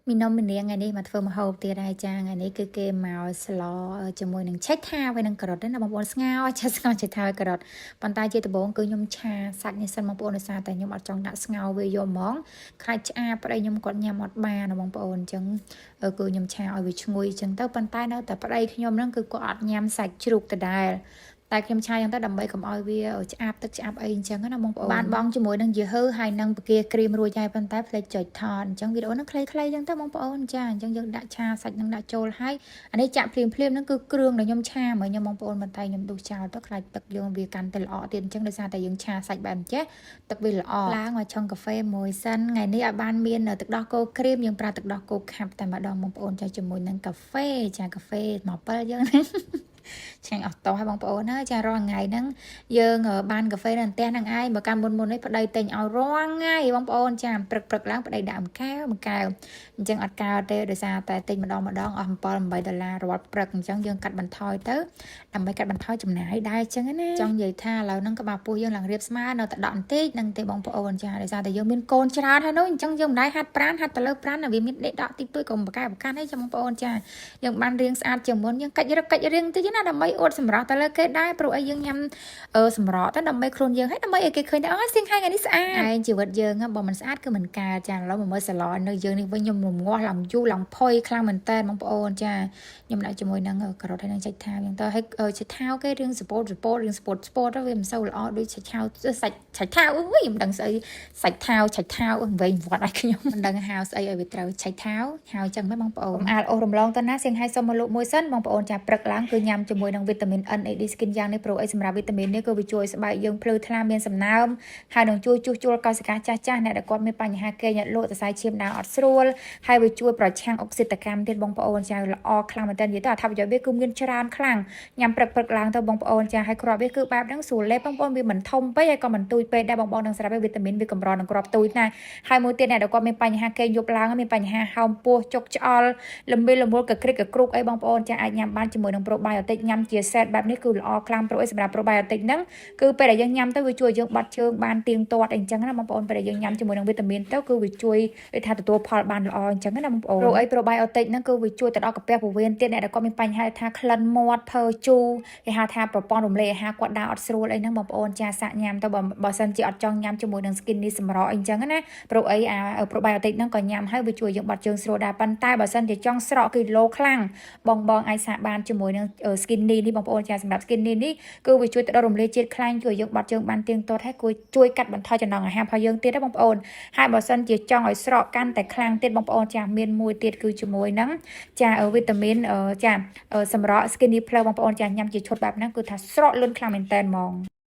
មីនំមីនាងថ្ងៃនេះមកធ្វើម្ហូបទៀតហើយចាថ្ងៃនេះគឺគេមកស្លជាមួយនឹងឆេកថាវហើយនឹងការ៉ុតណាបងប្អូនស្ងោរចាស្ងោរឆេកថាហើយការ៉ុតប៉ុន្តែជាដំបូងគឺខ្ញុំឆាសាច់នេះសិនបងប្អូនដោយសារតែខ្ញុំអត់ចង់ដាក់ស្ងោរវាយកហ្មងខ្លាចឆ្អាបប្តីខ្ញុំគាត់ញ៉ាំអត់បានណាបងប្អូនអញ្ចឹងគឺខ្ញុំឆាឲ្យវាឈ្ងុយអញ្ចឹងទៅប៉ុន្តែនៅតែប្តីខ្ញុំហ្នឹងគឺគាត់អត់ញ៉ាំសាច់ជ្រូកដដែលតែខ្ញុំឆាយ៉ាងទៅដើម្បីកុំឲ្យវាឆ្អាបទឹកឆ្អាបអីអញ្ចឹងណាបងប្អូនបានបងជាមួយនឹងយឺហឺហើយនឹងពគាក្រៀមរួចហើយប៉ុន្តែផ្លេចចុចថតអញ្ចឹងវីដេអូហ្នឹងខ្លីៗអញ្ចឹងទៅបងប្អូនចាអញ្ចឹងយើងដាក់ឆាសាច់នឹងដាក់ចូលហើយអានេះចាក់ភ្លាមភ្លាមហ្នឹងគឺគ្រឿងដែលខ្ញុំឆាមកខ្ញុំបងប្អូនប៉ុន្តែខ្ញុំដុសចោលទៅខ្លាចទឹកយើងវាកាន់តែល្អទៀតអញ្ចឹងដោយសារតែយើងឆាសាច់បែបអញ្ចេះទឹកវាល្អឡើងមកឆុងកាហ្វេមួយសិនថ្ងៃនេះឲ្យបានមានទឹកដោះគោក្រៀមយើងប្រើទឹកដោះគោខាប់តែម្ដងបងប្អូនចាជាមួយនឹងកាហ្វេចាកាហ្វេមកពិលយើងហ្នឹង ឆ្ងាញ់អស់តោះហើយបងប្អូនហើយចារាល់ថ្ងៃហ្នឹងយើងបានកាហ្វេនៅផ្ទះហ្នឹងឯងបើកាលមុនមុននេះប្តីទិញឲ្យរាល់ថ្ងៃបងប្អូនចាព្រឹកព្រឹកឡើងប្តីដាក់មួយកែវមួយកែវអញ្ចឹងអត់កើតទេដោយសារតែទិញម្ដងម្ដងអស់7 8ដុល្លាររាល់ព្រឹកអញ្ចឹងយើងកាត់បន្ថយទៅដើម្បីកាត់បន្ថយចំណាយដែរអញ្ចឹងណាចង់និយាយថាឥឡូវហ្នឹងក្បាលពោះយើងឡើងរៀបស្មើនៅតែដក់បន្តិចហ្នឹងទេបងប្អូនចាដោយសារតែយើងមានកូនច្រើនហើយនោះអញ្ចឹងយើងមិនដែរហាត់ប្រានហាត់ទៅលើប្រានវាមានដេកដក់តិចតួចកុំបកកែបកាន់អីចឹងបងប្អូនចាយើងបានរៀងស្អាតជាងមុនយើងកាច់រឹកកាច់រៀងតិចណាដើម្បីអួតសម្រស់ទៅលើគេដែរព្រោះអីយើងញ៉ាំអឺសម្រក់ទៅដើម្បីខ្លួនយើងហើយដើម្បីឲ្យគេឃើញថាអូសៀងហៃថ្ងៃនេះស្អាតឯងជីវិតយើងបើមិនស្អាតគឺមិនកើតចាឥឡូវមកមើលសាឡនៅយើងនេះវិញខ្ញុំរងាស់ឡើងយូរឡើងផុយខ្លាំងមែនតើបងប្អូនចាខ្ញុំដាក់ជាមួយនឹងការ៉ុតហើយនឹងចៃថាវអញ្ចឹងទៅហើយចៃថាវគេរឿងសពោតសពោតរឿងសពោតសពោតទៅវាមិនសូវល្អដូចចៃថាវសាច់ឆៃថាវអុយមិនដឹងស្អីសាច់ថាវឆៃថាវវិញវត្តឲ្យខ្ញុំមិនដឹងហៅស្អីឲ្យវាត្រូវឆៃថាវហៅអញ្ចឹងមែនបងប្អូនអាលអូសរំលងទៅណាសៀងហៃសុំមកលក់មួយសិនបងប្អូនចាព្រឹកឡើងគឺញ៉ាំជាមួយនឹងវីតាមីន NAD Skin យ៉ាងនេះព្រោះអីសម្រាប់វីតាមីននេះគឺវាជួយស្បែកយើងភ្លឺថ្លាមានសំណើមហើយនឹងជួយជួសជុលកោសិកាចាស់ចាស់អ្នកដែលគាត់មានបញ្ហាគេងលក់សរសៃឈាមដើរអត់ស្រួលហើយវាជួយប្រឆាំងអុកស៊ីតកម្មទៀតបងប្អូនចាល្អខ្លាំងមែនទែននិយាយទៅអត្ថប្រយោជន៍វាគឺមានច្រើនខ្លាំងញ៉ាំព្រឹកព្រឹកឡើងទៅបងប្អូនចាហើយគ្រាប់វាគឺបែបហ្នឹងស្រួលលេបបងប្អូនវាមិនធំពេកហើយក៏មិនទូចពេកដែរបងប្អូននឹងស្រាប់វីតាមីនវាកម្រនឹងគ្រាប់ទូចណាហើយមួយទៀតអ្នកដែលគាត់មានបញ្ហាគេងយប់ឡើងមានបញ្ហាហោមពោះចុកឆ្អល់លំមីលមូលកក្រិកកគ្រុកអីបងប្អូនចាអាចញ៉ាំបានជាមួយនឹង probiotic ញ៉ាំជា set បែបនេះគឺល្អខ្លាំងព្រោះអីសម្រាប់ probiotic ហ្នឹងគឺពេលដែលយើងញ៉ាំទៅវាជួយយើងបាត់ជើងបានទៀងទាត់អីចឹងណាបងប្អូនពេលដែលយើងញ៉ាំជាមួយនឹងវីតាមីនទៅគឺវាជួយដូចថាទទួលផលបានល្អអញ្ចឹងណាបងប្អូនព្រោះអី probiotic ហ្នឹងគឺវាជួយទៅដល់កាពះពោះវៀនទៀតអ្នកដែលគាត់មានបញ្ហាថាក្លិនមាត់ភើជូរគេហៅថាប្រព័ន្ធរំលាយអាហារគាត់ដើរអត់ស្រួលអីហ្នឹងបងប្អូនចាសាកញ៉ាំទៅបើសិនជាអត់ចង់ញ៉ាំជាមួយនឹង skin នេះសម្រក់អីចឹងណាព្រោះអីអា probiotic ហ្នឹងក៏ញ៉ាំហើយវាជួយយើងបាត់ជើងស្រួលដែរប៉ុន្តែបើសិនជាចង់ស្រកគីឡូខ្លាំងបងបងអាចសាកបានជាមួយនឹង skin នេះនេះបងប្អូនចាសម្រាប់ skin នេះនេះគឺវាជួយទៅដល់រំលាយជាតិខ្លាញ់ជួយយើងបាត់ជើងបានទៀងទាត់ហើយគួរជួយកាត់បន្ថយចំណង់អាហាររបស់យើងទៀតណាបងប្អូនហើយបើសិនជាចង់ឲ្យស្រកកាន់តែខ្លាំងទៀតបងប្អូនចាមានមួយទៀតគឺជាមួយនឹងចាវីតាមីនចាសម្រក់ skinny plus បងប្អូនចាញ៉ាំជាឈុតបែបហ្នឹងគឺថាស្រកលឿនខ្លាំងមែនតើហ្មង។